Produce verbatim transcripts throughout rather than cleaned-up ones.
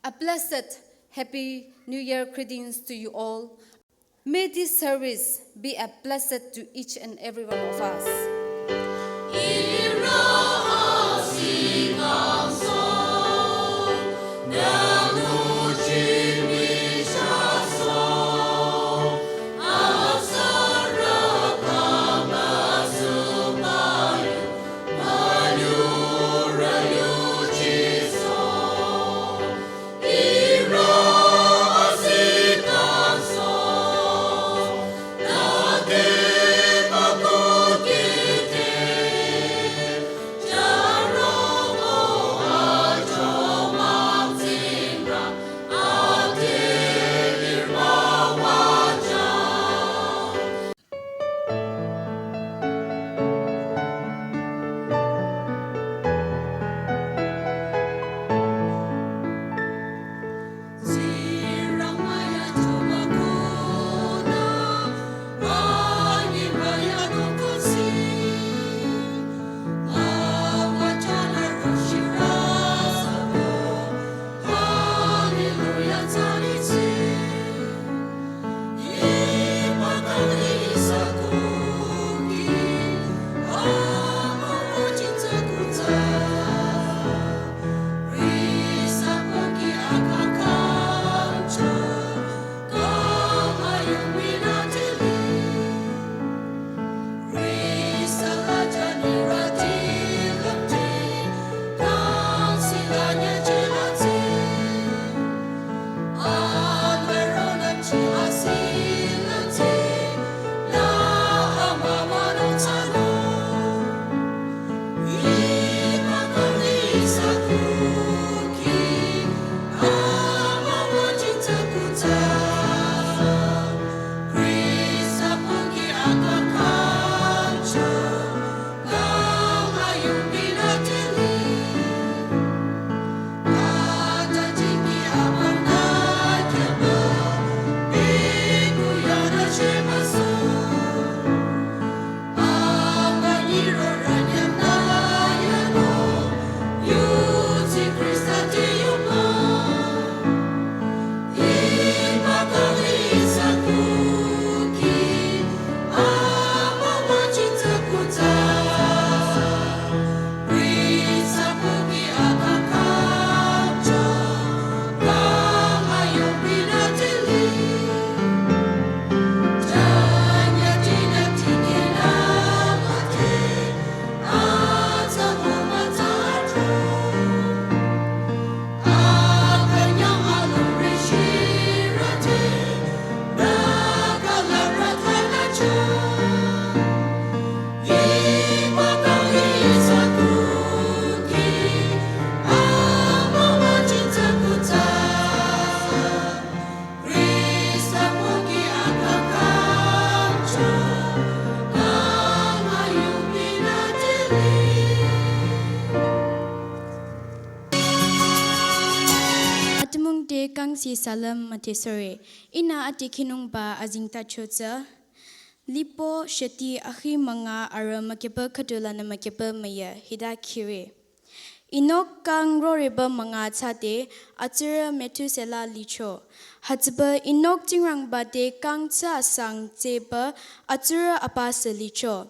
A blessed Happy New Year greetings to you all. May this service be a blessed to each and every one of us. Atümung te kangsi salem mütesore. Ihnü ate khinungba azingtacho tsü. Lipo sheti akhi münga arüh mükyüpü khüdulanü mükyüpü müyü hita khire. Enok kang roreba münga thsade atsurü Methusela licho. Hütsüpü Enok Tsingrangba te kang thsasang tsepü atsurü apasü licho.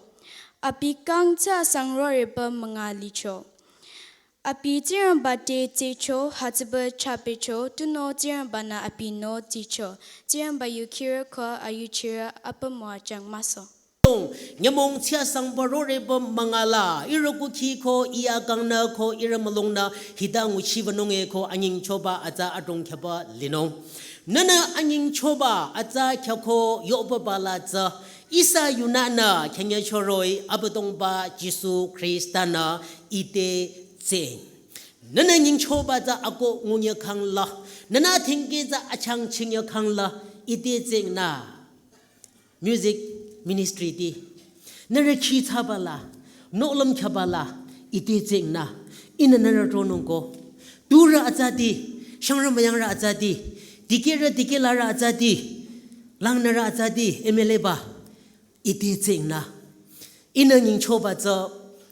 Abi kang thsasang roreba münga licho. Abi Tsingrangba te tsecho, hütsüpü chahbecho, tunüo Tsingrangba-nü abi nü tsicho. Tsingrangba yu khirü ko ayuchirü apümüwa chang müso. Nyümong thsasangba roreba münga la, ihrü kukhi ko, iya kangnü ko, ihrü mülungnü, hita nguchiba nunge ko, anyingchoba atsa adrong khyaba linung. Nühnü anyingchoba atsa khyako yohpüba la tsü, ihsa yunünü khyünyüchoroh-i Abüdongba Jisu Khrista-nü ite tseng. Nühnü nyingchoba tsü ako ngunyü khangla, nühnü thingke tsü achang chinyü khangla, ite tsengnü. Music ministry ti. Nührü khi thsaba la, nohlüm khyaba la, ite tsengnü. Ihnü nührü tronung ko. Turü atsati, shangrü müyangrü atsati, dikehrü dikehlarü atsati, langnürü atsati, M L A ba. Ite tsengnü. Ihnü nyingchoba tsü,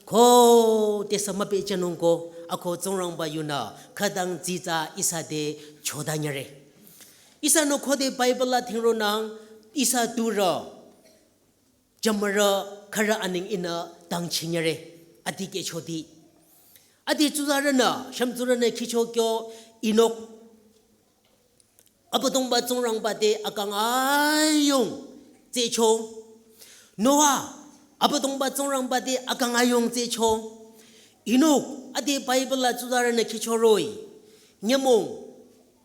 ko tesü müpehjünung ko, Ako Tsingrangba yunü khütang tsitsa ihsa te chodanyüre. Ihsanü khode Bible la thingronang ihsa turü jümürü khürü aneng ihnü dangchinyüre. Adi kehchoti. Adi tsuzarünü, shümtsurünü khichokyo Enok. Abüdongba Tsingrangba te akang ayung tsecho. Noah, Abüdongba Tsingrangba te akang ayung tsecho. Enok, adi Bible la tsuzarünü khichoroh-i. Nyümong,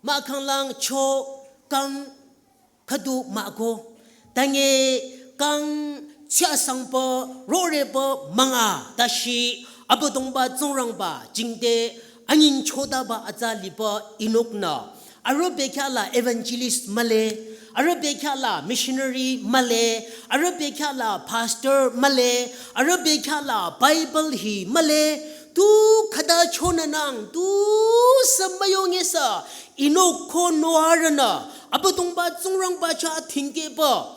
mahkhang lang cho kang khüdu mahko. Tange kang chiasangba roreba münga tashi Abüdongba Tsingrangba jingte anyingchotaba atsa liba Enok-nü. Arüh bekhyah la evangelist mühle, arüh bekhyah la missionary mühle, arüh bekhyah la pastor mühle, arüh bekhyah la Bible hi mühle, tu khüta chonanang, tu sü müyongesü, Enok ko Noah-rünü, Abüdongba Tsingrangba chah thingkehba,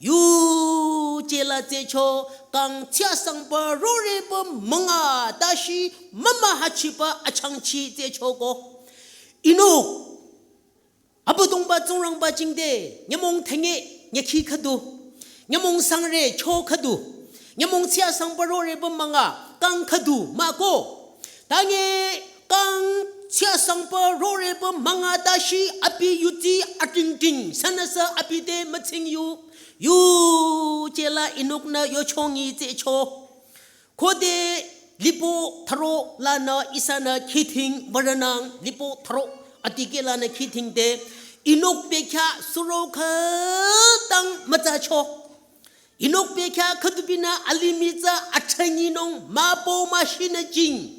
yuje la tsecho, kang chiasangba roreba münga, tashi mümühachiba achangchi tsechoko. Enok, Abüdongba Tsingrangba jingte, nyümong thenge, nyükhi khüdu, nyümong sangre, cho khüdu, nyümong chiasangba roreba münga, kang khüdu, mahko. Tange kang chiasangba roreba münga tashi abi yuti atingting, sünüsü abi te mütsingyu, yuje la Enok-nü yochongi tsecho. Khode lipo tharo lanü ihsanü khithing würünang lipo tharo atikeh lanü khithingde Enok bekhyah suro khütang mütsacho. Enok bekhyah khüdubinü alimih tsü athanginung müpo müshinü jing.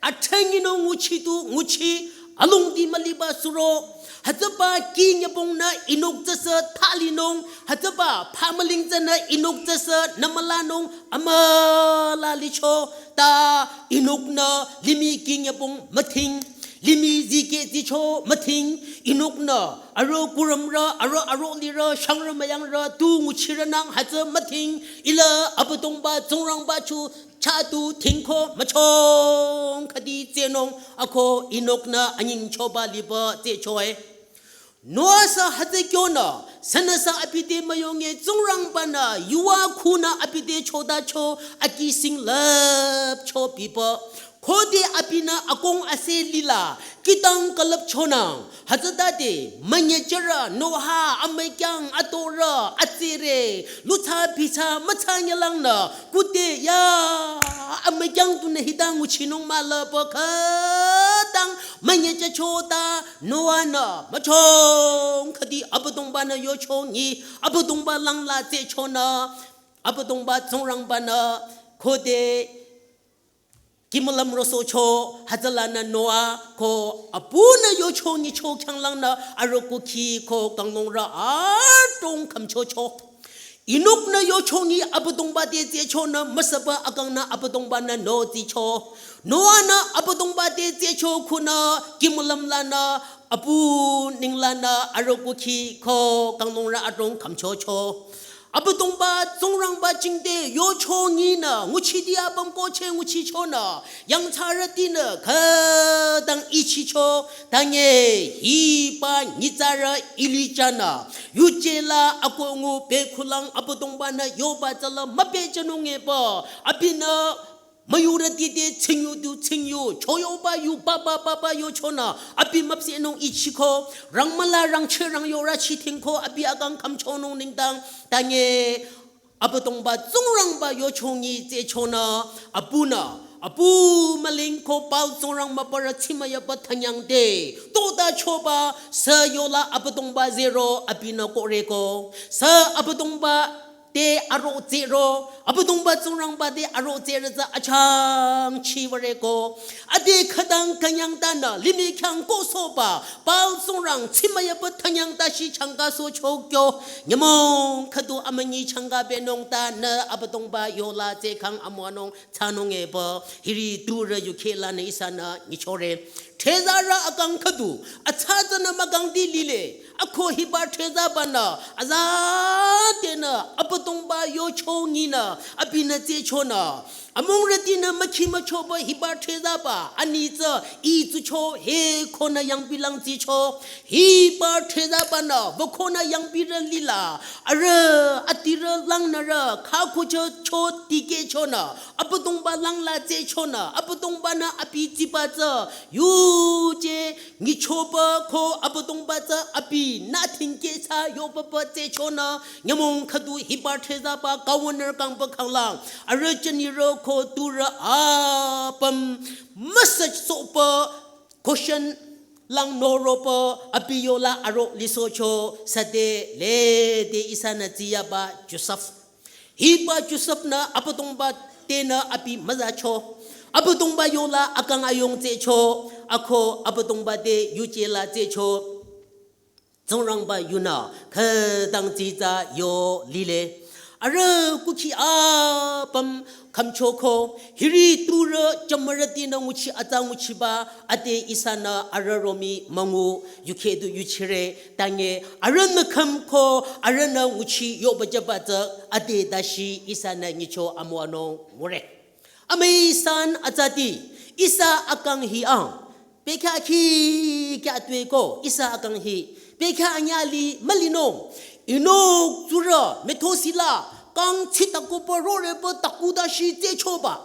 Athanginung nguchi tu nguchi alongdi müliba suro. Hütsüba kih nyübongnü Enok tsüsü thalinung. Hütsüba phamüling tsünü Enok tsüsü nümülanung amüla licho. Ta Enok-nü limih kih nyübong müthing. Limih zikeh zicho müthing. Enok-nü arüh kurümrü, arüh arohlirü, shangrü müyangrü, tu nguchirünang hütsü müthing. Ila Abüdongba Tsingrangba chu chah tu thingko müchong khüdi tsenung ako Enok-nü anyingchoba liba tsechoe. Noah sü hütsü kyonü, sünüsü abi te müyonge Tsingrangba-nü yuva khunü abi te chotacho akising lüpcho biba. Khode abinü akong ase lila, kihtang külüpchonang, hütsütade, münyecherü, Noah, amükyang, atorü, atsire, lutsü bitsü, mütsü nyalangnü, kude ya, amükyang tunü hita nguchinung müla pü khütang, münyechecho ta, Noah-nü, müchong khüdi Abüdongba-nü yochongi, Abüdongba langla tsechonü, Abüdongba Tsingrangba-nü, khode, Kimülüm rosohcho, hütsülanü Noah ko abunü yochongicho khyanglangnü arüh kukhi ko kanglungrü adrong khümchocho. Enok-nü yochongi Abüdongba te tsechonü müsaba akangnü Abüdongba-nü notsicho. Noah-nü Abüdongba te tsecho khunü kimülüm lanü apu ninglanü arüh kukhi ko kanglungrü adrong khümchocho. Abüdongba Tsingrangba jingte yochonginü nguchidi apüm koche nguchichonü yangthsarütinü khütang ichicho. Tange hiba nyitsarü Elijah-nü yuje la akongu bekhulang Abüdongba-nü yoba tsüla müpehjünung epü abinü müyurüti te tsingyu du tsingyu, choyoba yu baba baba yochonü, abi müpsehnung ichiko, rangmüla rangcheh rangyorü chithingko, abi akang khümchonung nengdang, tange, Abüdongba Tsingrangba yochongi tsechonü, abunü, apu mülingko Baal tsingrang mübürü tsimüyaba thanyangde, totachoba, sü yola Abüdongba zero, abinü koreko, sü Abüdongba te aro tsero, Abüdongba Tsingrangba te aro tsere tsü achangchi würeko. Ade khütang künyang tanü, limih khyang kosohba, Baal tsingrang tsimüyaba thanyang tashi changka sohcho kyo, nyümong khüdu amünyi changka benung tanü Abüdongba yola tsekhang amüwanung thsanung epü, hiri turü yukheh lanü ihsanü nyichore. Thezarü akang khüdu, atsa tsünü mükangdi lile, ako hiba thezabanü, azatenü, Abüdongba yochonginü, abinü tsechonü, Amongrütinü mükhi müchoba hiba thezaba anitsü itsucho he khonü yangpi lang tsicho. Hiba thezabanü wükhonü yangpirü lila. Arüh adirü langnürü khakucho cho tikehchonü. Abüdongba langla tsehchonü. Abüdongbanü abi tsiba tsü. Yuje nyichoba ko Abüdongba tsü abinü thingkehsa yobaba tsehchonü. Nyümong khüdu hiba thezaba kawanür kangba khanglang. Arüh jünirü ko turü apüm message sohba question lang noroba abi yola aro lisohcho sade lede ihsanü tsiyaba Josef. Hiba Josef-nü Abüdongba tenü abi müzacho. Abüdongba yola akang ayong tsehcho. Ako Abüdongba te yuje la tsehcho. Tsingrangba yunü khütang tsitsa yo lile. Arüh kukhi apüm khümchoko. Hiri turü jümürütinü nguchi atsa nguchiba ade ihsanü arüh romi müngu yukhedu yuchire. Tange arühnü khümko arühnü nguchi yoba jüba tsü ade dashi ihsanü nyicho amüwanung ngure. Amüi san atsati ihsa akang hi ang. Bekhyah khi kya tue ko ihsa akang hi. Bekhyah anyüh li mülinung. Enok tsurü Methusela kang tsitakoba roreba takudashi tsehchoba.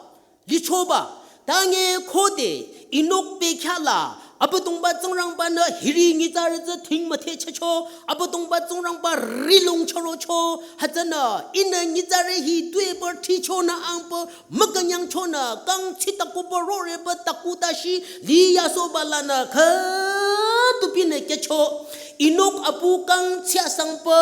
Lichoba. Tange khode Enok bekhyah la Abüdongba Tsingrangbanü hiri nyitsarü tsü thing müthehchehcho. Abüdongba Tsingrangba rilong chürocho. Hütsünü ihnü nyitsarü hi tuepü thichonü angpü mükünyangchonü kang tsitakoba roreba takudashi liyasoba lanü khütupinü kehcho. Enok apu kang tsiasangpü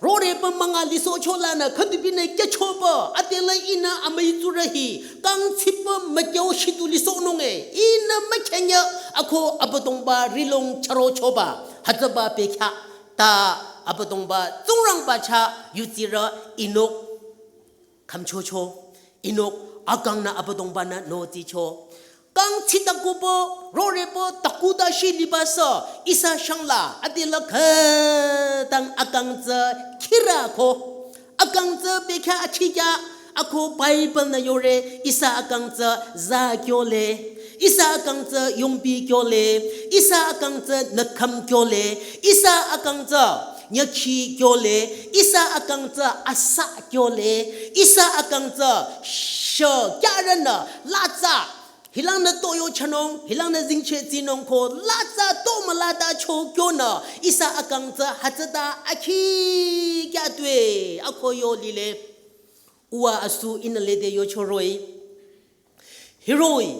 roreba münga lisohcho lanü khütupinü kehchoba. Adela ihnü amüi tsurü hi kang tsipü mükyoshitu lisohnunge. Ihnü mükhenye ako Abüdongba rilong chürochoba. Hütsüba bekhyah ta Abüdongba Tsingrangba chah yutsirü Enok khümchocho. Enok akangnü Abüdongbanü notsicho. Kang tsitakoba roreba takudashi libasü ihsa shangla adela khütang akang tsü khirü ko. Akang tsü bekhyah akhikya ako Bible-nü yore ihsa akang tsü za kyole. Ihsa akang tsü yongpi kyole. Ihsa akang tsü nükhüm kyole. Ihsa akang tsü nyükhi kyole, ihsa akang tsü asa kyole, ihsa akang tsü shü kyarünü latsa. Hilangnü toyo chanung, hilangnü zingche tsinung ko latsa to mülata cho kyonü, ihsa akang tsü hütsüta akhi kya tue, ako yo lile. Uwa asu ihnü lede yocho roh-i. Hiroh-i,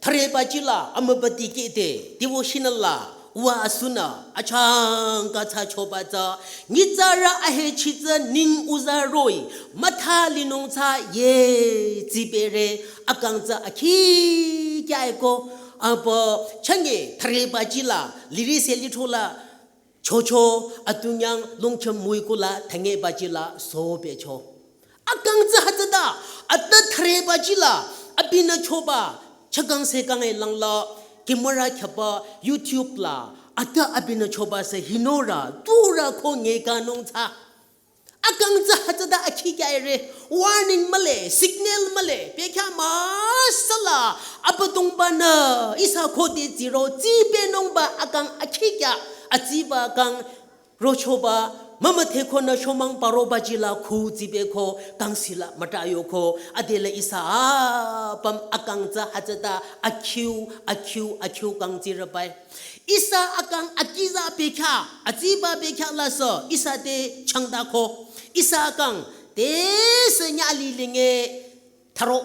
thüre bajila amübüti kete, devotional la, uwa asunü, achangka thsachoba tsü, nyitsarü ahechi tsü ning uza roh-i, mütha linung tsü ye tsipehre, akang tsü akhi kya eko, apa, chanye, thüre bajila, liri se lithola, chocho, atunyang, longchem muikula, thange bajila, so pecho. Akang tsü hütsüta, ata thüre bajila, abinü choba, chakang se kang e langla, camera khyaba, YouTube la, ata abinü choba se hinora, tura ko nge kanung tsü. Akang tsü hütsüta akhi kya ere, warning mühle, signal mühle, bekhyah müsala, Abüdongbanü, ihsa khode tsiro, tsipehnungba akang akhi kya, atsiba akang, rochoba, mümüdhe khonü shomang paro bajila khu tsipehko, kangsila mütayoko, adela ihsa apüm akang tsü hütsüta akhiu, akhiu, akhiu kang tsirübai. Ihsa akang akiza bekhyah, atsiba bekhyah lasü, ihsa te changdako. Ihsa akang, te se nyali linge, tharo,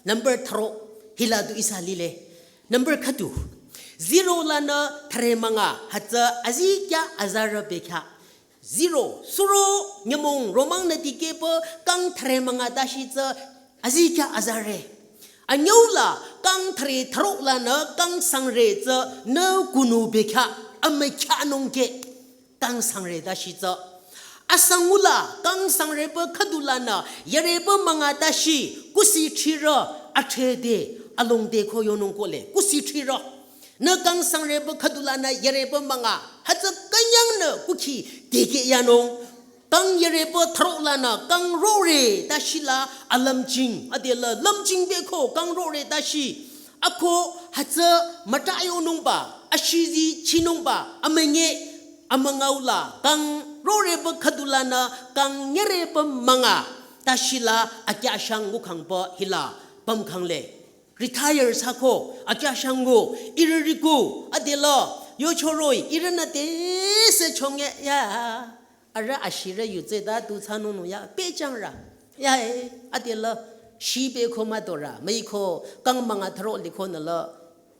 number tharo, hila du ihsa lile. Number khüdu, zero lanü thüre münga, hütsü azikyah azarü bekhyah. Zero, suro, nyümong, romang nü dikehpü, kang thüre münga dashi tsü, azikyah azarü. Anyüula, kang thüre tharo lanü, kang sangre tsü, nü kunu bekhyah, amekhyah nungke. Kang sangre dashi tsü. Asangula, kang sangre pü khüdu lanü, yare pü münga dashi, kusi thirü, athede, alongde ko yonung kole, kusi thirü. Nü kang sangre pü khüdu lanü, yare pü münga, hütsü künyangnü, kuki, dikeh yanung. kang yerepü thüro lanü kang rore tashi la alümjing. Adela lümjing beko kang rore tashi. Ako hütsü müta yonungba, ashizi chinungba, amünye, amüngau la, kang rorepü khüdu lanü, kang nyerepü münga, tashi la akyashang ngukhangpü hila, pümkhangle. Retire thsako, akyashang ngu, ihrü riku, adela, yochoroi, ihrünü te se chonge ya. Arüh ashirü yutse ta tu thsanung nung ya pehchangrü. Ya e, adela shi beko müdorü, müiko kang münga thüro liko nüla,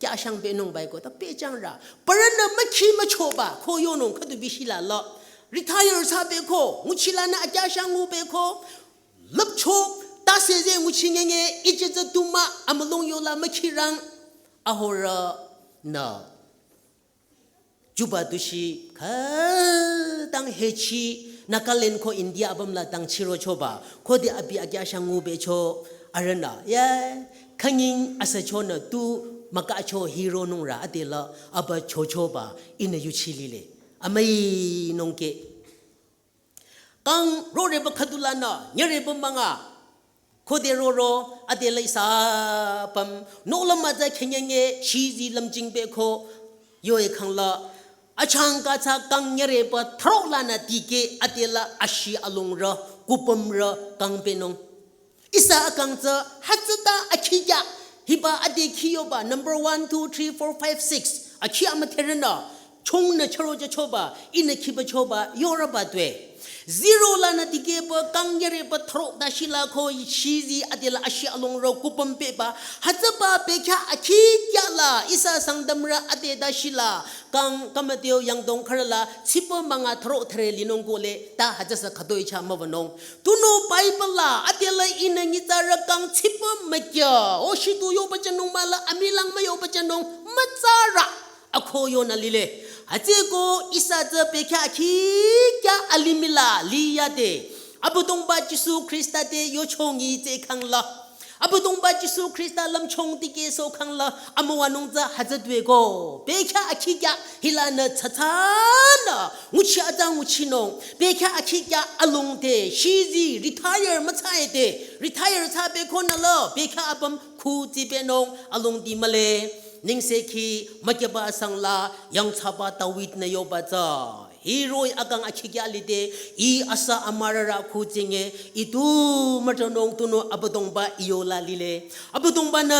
kyashang benung baiko ta pehchangrü. Parünü mükhi müchoba, ko yonung khüdu bishi la la. Retire thsa beko, nguchi lanü akyashang ngu beko, lüpcho, ta seze nguchi ngenge, ichetse tuma, amülung yola mükhirang, ahorü nü. Juba tushi khütang hechi Nagaland ko India apüm la tang chirochoba. Khode abi akyashang ngu becho arühnü. Ya, khanying asüchonü tu mükacho hironungrü adela aba chochoba ihnü yuchi lile. Amüi nungke. Kang rorepü khüdu lanü, nyerepü münga. Khode roro, adela ihsa püm, nohlüm mütsa khenyenge, shizi lümjing beko, yoe khangla. Achangka thsa kang nyerepü thüro lanü dikeh, adela ashi alungrü, kupümrü, kang benung. Ihsa akang tsü hütsüta akhikya, hiba ade khiyoba number one, two, three, four, five, six. Akhi amütherünü, chongnü chüro jachoba, ihnü khiba choba, yorüba tue. Zero lanü dikehpü kang yerepü thüro tashi la ko shizi adela ashi alungrü kupüm beba, hütsüba bekhyah akhikya la, ihsa Sangtamrü ade tashi la, kang kamateo yangdong khürü la, tsipü münga thüro thüre linung kole, ta hütsüsü khütoi cha müwanung. Tunüo Bible la, adela ihnü nyitsarü kang tsipü mükya, o shitu yoba jünung mah la, amilang müyoba jünung, mütsarü, ako yonü lile. Hütsüko ihsa tsü bekhyah akhikya alimih la, liyade. Abüdongba Jisu Khrista te yochongi tse khangla. Abüdongba Jisu Khrista lümchung dikehsoh khangla amüwanung tsü hütsü dueko. Bekhyah akhikya hilanü tsatsanü nguchi atsa nguchinung. Bekhyah akhikya alungde shizi retire mütsaide. Retire thsa beko nüla bekhyah apüm khu tsibenung alungdi mühle. Nengsekhi mükyaba asang la yangthsaba David-nü yoba tsü. Hiroh-i akang akhikya lide, ih asa amürarü khu tsenge, ih tu mütanung tunüo Abüdongba ih yola lile. Abüdongba-nü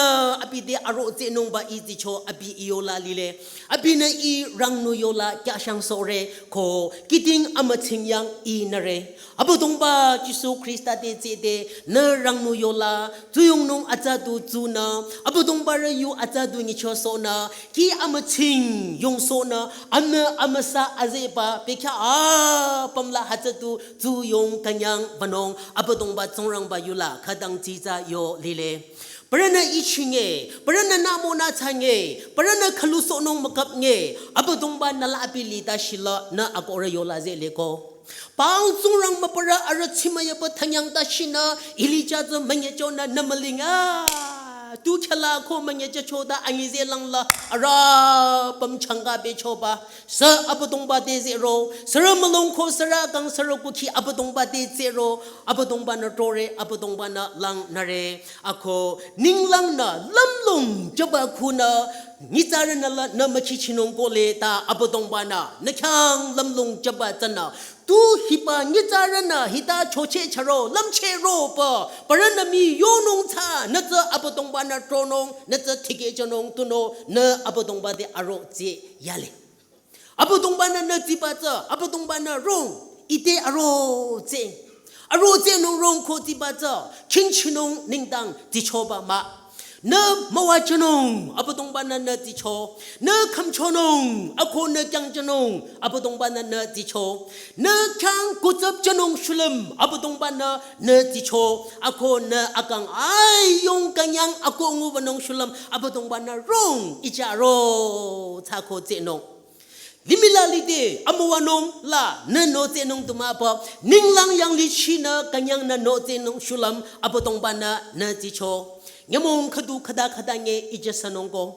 abi te aro tsenungba ih tsicho abi ih yola lile. Abinü ih rangnü yola kyashang sohre ko kihding amütsing yang ih nüre. Abüdongba Jisu Khrista te tsede, nü rangnü yola, tsuyongnung atsa du tsunü, Abüdongbarü yu atsa du nyichosohnü, kih amütsing yongsohnü, amü amüsa azeba, bekhyah apüm la hütsü du tsuyong künyang wünung, Abüdongba Tsingrangba yula, khütang tsitsa yo lile. Parünü ih chinge, parünü nü monü thsange, parünü khülusohnung mükapnge, Abüdongba-nü la abi lita shila nü akohrü yola zehleko. Pang Tsingrang mübürü arüh tsimüyaba thanyang ta shinü Elija tsü münyechonü nü mülinga. Tu khela ko münyechecho ta anyi zehlang la arüh püm changka bechoba. Sü Abüdongba te zehro, sürü mülung ko sürü kang sürü kukhi Abüdongba te zehro, Abüdongba-nü tore, Abüdongba-nü langnüre. Ako ninglangnü lümlong jüba khunü nyitsarünü la nü mükhichinung kole ta Abüdongba-nü nü khyang lümlong jüba tsünü tu hiba nyitsarünü hita choche charo lümche roba parünü mii yonung tsü nü tsü Abüdongba-nü tronung nü tsü tikehjünung tunüo nü Abüdongba te aro tse yale. Abüdongba-nü nü tsiba tsü, Abüdongba-nü rong, ite aro tse. Aro tsenung rong ko tsiba tsü, khingchinung nengdang tsichoba mah. Nü müwajünung, Abüdongba-nü nü tsicho. Nü khümchonung, ako nü kyangjünung, Abüdongba-nü nü tsicho. Nü khyang kutsüpjünung shulüm, Abüdongba-nü nü tsicho. Ako nü akang ayung künyang ako ngubanung shulüm, Abüdongba-nü rong, ija aro, tsako tsenung. Limih la lide, amüwanung la, nü notsenung tumüpü, ninglang yanglih chinü, künyang nü notsenung shulüm, Abüdongba-nü nü tsicho. Nyümong khüdu khüta khüta nge ijasünung ko.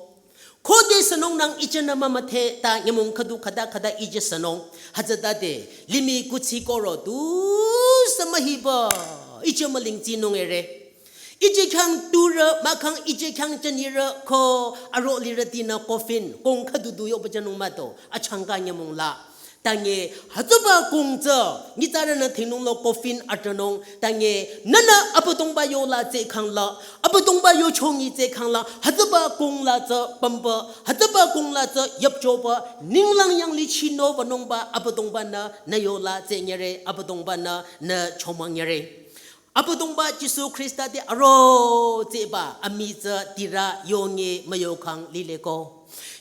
Khode sünung nang ijenü mümüdhe ta nyümong khüdu khüta khüta ije sünung. Hütsütade limih kuthsi koro tusü mühiba ije mülingtsinung ere. Ije khyang turü mahkhang ije khyang jünirü ko aro lirütinü coffin kong khüdu du yoba jünung mah do achangka nyümong la. Tange hütsüba kong tsü nyitsarünü thingnung lo coffin atranung. Tange nünü Abüdongba yola tsehkhang la, Abüdongba yochongi tsehkhang la, hütsüba kong la tsü pümba, hütsüba kong la tsü yüpchoba, ninglang yanglichi nowünungba Abüdongbanü nü yola tsehnyere, Abüdongbanü nü chomangnyere. Abüdongba Jisu Khrista te aro tsehba amii tsü tirü yonge müyokhang lileko.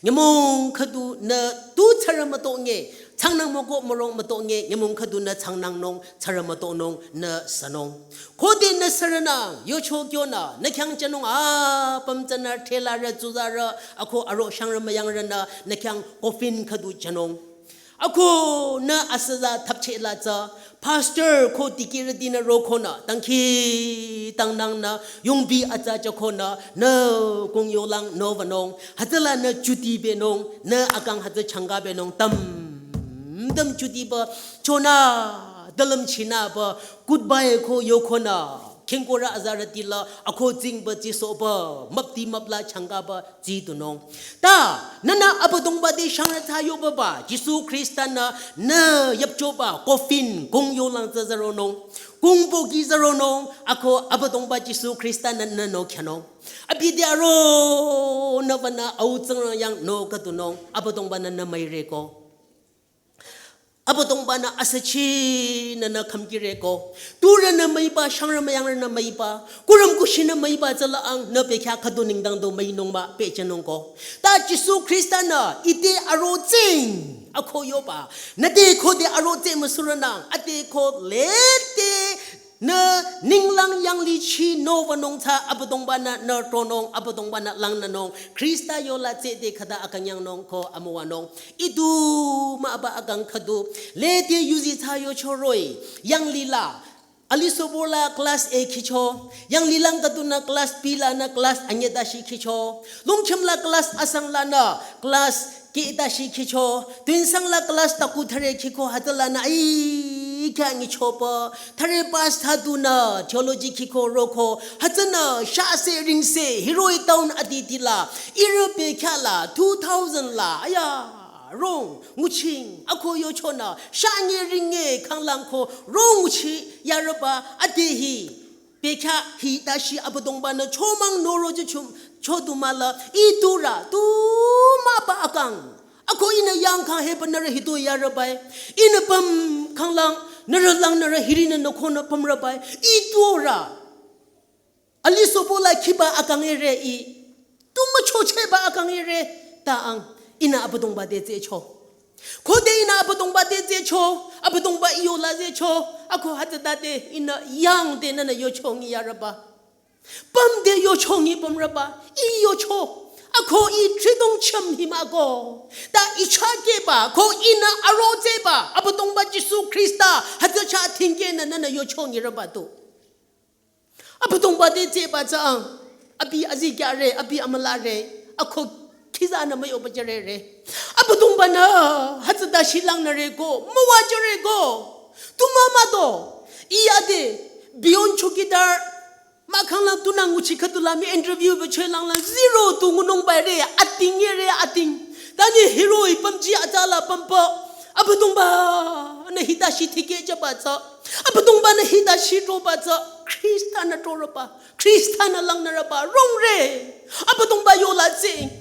Nyümong khüdu nü tu tsarü mütonge, changnang müko mürong mütonge, nyümong khüdu nü changnangnung, tsarü mütonung, nü sünung. Khode nü sürünang, yocho kyonü, nü khyang jünung apüm tsünü thelarü tsuzarü, ako aro shangrü müyangrünü, nü khyang coffin khüdu jünung. Ako nü asüza thapcheh la tsü, pastor ko dikehrütinü rokonü, dangkhidangnangnü, yongbi atsa jükonü, nü kong yolang nowünung, hütsüla nü juti benung, nü akang hütsü changka benung, tam, tam jutiba, chonü, dalüm chinüba, goodbye ko yokonü, khingkurü azarüti la, ako tsingba tsisohba, müpti müpla changkaba tsidunung. Ta, nünü Abüdongba te shangrü thsa yoba ba, Jisu Khrista nü, nü yüpchoba, coffin, kong yolang tsü zaronung, kong boki zaronung, ako Abüdongba Jisu Khrista nü, nü nokhyünung. Abi te aro, nü wünü au tsangrang yang no khüdunung, Abüdongbanü nü müireko. Abüdongbanü asüchi nünü khümkireko. Turünü müiba, shangrü müyangrünü müiba, kurüm kushinü müiba tsüla ang nü bekhyah khüdu nengdang do müinung mah pehjünungko. Ta Jisu Khrista nü ite aro tsing ako yoba. Nü te khode aro tsing müsürünang, ate kho lete nü ninglang yanglichi nowünung tsü Abüdongbanü nü tronung, Abüdongbanü langnünung, Khrista yola tsehde khüta akang yangnung ko amüwanung. Itu mah ba akang khüdu. Lete yuzi tsü yochoroh-i. Yanglila. Alisobo la class A khicho. Yanglilang khüdunü class B lanü class anyüh tashi khicho. Longkhim la class asang lanü class keh tashi khicho. Tuensang la class taku thüre khiko hütsülanü ai kya ngichoba. Thüre pass thsadunü theology khiko roko. Hütsünü shase ringse hiroh-i town aditi la. Ihrü bekhyah la two thousand la. Aya. Rong, nguching, ako yochonü, shanye ringe, khanglangko, rong nguchi, yarüba, adehi, bekhyah, hi, tashi, Abüdongbanü, chomang, noro, juchum, chodumala, iturü, tu, mah ba akang. Ako ihnü yangkhang heba nührü hito yarübai. Ihnü püm, khanglang, nührü lang, nührü hirinü, nü khonü pümrübai. Iturü. Alisobo la khiba akang ere i. Tu müchochehba akang ere ta ang. Ihnü Abüdongba te tsehcho. Khode ihnü Abüdongba te tsehcho. Abüdongba i yola tsehcho. Ako hütsütade ihnü yangde nünü yochongi yarüba. Pümde yochongi pümrüba. I yocho. Ako i tridong chem himako. Ta i chakeba. Ko ihnü aro tsehba. Abüdongba Jisu Khrista. Hütsü chah thingkenü nünü yochongi rüba tu. Abüdongba te tsehba tsü ang, abi azikyahre, abi amülahre, ako khizanü müyoba jürere. Abüdongbanü, hütsüta shilangnüreko, müwajüreko. Tu mah mah do, i ade, Biyon chowkidar, mahkhang lang tunang nguchi khüdu la mii interview ba chwe langlang zero tu ngunung bare, ating yere ating. Tani hiroh-i pümji atsa la pümba, Abüdongbanü hita shi thike jüba tsü. Abüdongbanü hita shi troba tsü. Khristanü trorüba. Khristanü langnürüba. Rongre. Abüdongba yola tsing.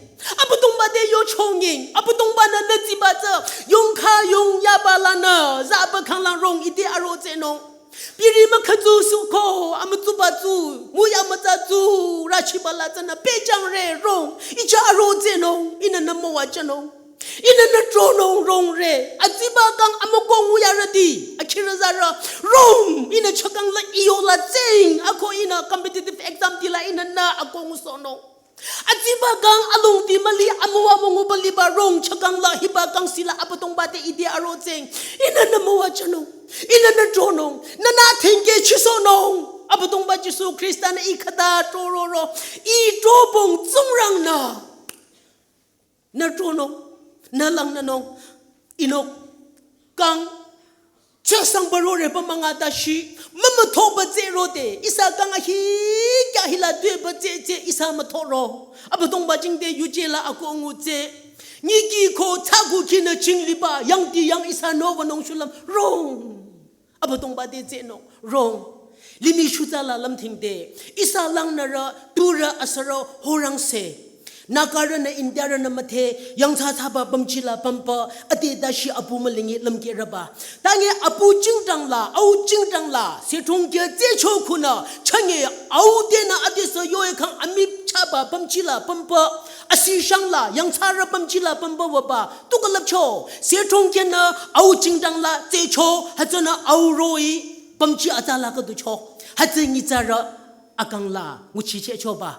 Abüdongba te yochongi. Abüdongbanü nü tsiba tsü. Yongkha yongyaba lanü. Zaba khanglang rong ite aro tsehnung. Piri mükhatsu suko. Amütsuba tsu. Muya mütsa tsu. Rachiba la tsünü. Pehjangre rong. Icha aro tsehnung. Ihnü nü müwajünung. Ihnü nü tronung rongre. Atsiba kang amüko nguyarüti. Akhirü zarü. Rong. Ihnü chakang la i yola tsing. Ako ihnü competitive exam ti la ihnü nü ako ngusohnung. Atsiba kang alongti müli amüwa münguba liba rong chakang la hiba kang sila Abüdongba te ite aro tsing. Ihnü nü müwajünung. Ihnü nü tronung. Nünü thingke chisohnung. Abüdongba Jisu Khrista nü i khüta trororo. I tropong Tsingrangnü. Nü tronung, nü langnünung, inung, kang, chasang barore pa manga tashi, mama thoba tse rote, ihsa kang ahi kya hila tue ba tse tse ihsa mathoro. Abüdongba jingte yuje la ako ngu tse. Nyi ki ko tsaku ki nü jing liba, yang ti yang ihsa no vanung shulam, rong. Abüdongba te tse nung, rong. Limih shutsa la lamthingte. Ihsa langnürü, turü asürü, horang se. Nagarü nü Indiarü nü müthe, yang tsa tsa ba pamchi la pampa, ate tashi apu malingi lamke raba. Tangi apu jingdang la, au jingdang la, se throngke tse cho khunü, change au te nü ate sü yoe kang amip cha ba pamchi la pampa, asi shang la, yang tsa rü pamchi la pampa waba, tu kalap cho, se throngke nü, au jingdang la, tse cho, hütsü nü au roi, pamchi atsa la kadu cho, hütsü ngi tsa rü, akang la, nguchi che cho ba.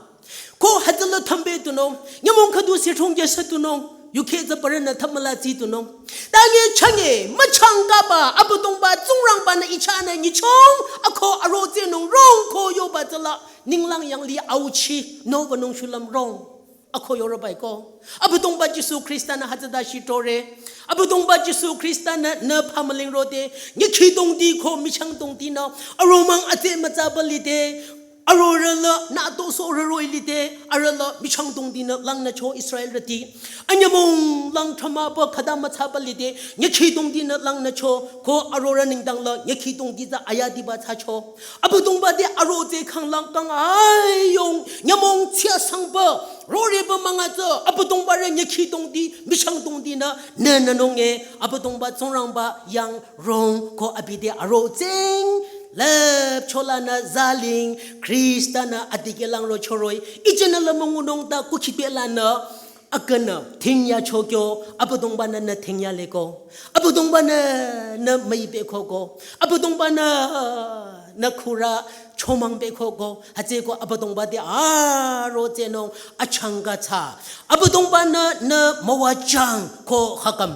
Ko hütsü la thambe tunung, nyamong khüdu se throngke se tunung, yukhe tsa parü nü thamala tsi tunung. Tangi change, machang kaba, Abüdongba, Tsingrangba nü icha nü nyichong, ako aro tse nung rong ko yoba tsa la, ninglang yang li au chi, no vanung shulam rong. Ako yorobai ko. Abüdongba Jisu Krista nü hütsüta shitore. Abüdongba Jisu Krista nü, nü pamaling rode. Nyi khidong di ko michang dong di nü. Aromang ate matsa balite. Arorala nü to so roroi lite. Arala michang dong di nü lang nü cho Israel rati. Anyamong lang thama ba khada matsa balite. Nyi khidong di nü lang nü cho. Ko arora ningdang la. Nyi khidong di za aya di ba tsa cho. Abüdongba te aro tse kang lang kang ayong nyamong tsia sangba rore ba manga tsa Abüdongba re nyekhi tongdi mishang tongdi nü nü nü nong e Abüdongba Tsingrangba yang rong ko abi te aro tseng lep chola nü zaling Krista nü adikeh lang ro choroi ije nü la müngunung ta kukhi pe la nü akünü thingya chokyo, Abüdongba nü nü thingya leko. Abüdongba nü nü müi pekoko. Abüdongba nü nü khura chomang pekoko. Hütsüko Abüdongba te aro tsenung achangka tsa. Abüdongba nü nü müwajang ko hakam.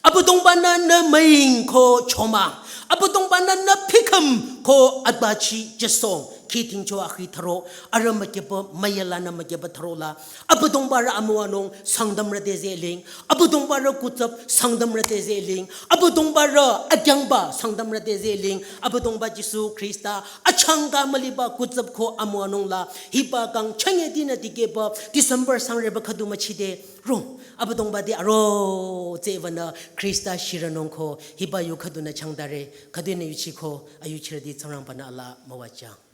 Abüdongba nü nü müing ko choma. Abüdongba nü nü phikam ko atbachi jesong. Khi thingcho akhi tharo. Arü mükeba müyela nü mükeba tharo la. Abüdongba rü amüwanung Sangtamrü te zeling. Abüdongba rü kutsap Sangtamrü te zeling. Abüdongba rü adyangba Sangtamrü te zeling. Abüdongba Jisu Krista achangka müliba kutsap ko amüwanung la. Hiba kang changedi nü dikehba December sangreba khüdu müchide rung. Abüdongba te aro tseva nü Krista shiranung ko hiba yu khüdu nü changdare. Khüdu nü yuchiko ayuchiredi Tsingrangba nü ala müwajang.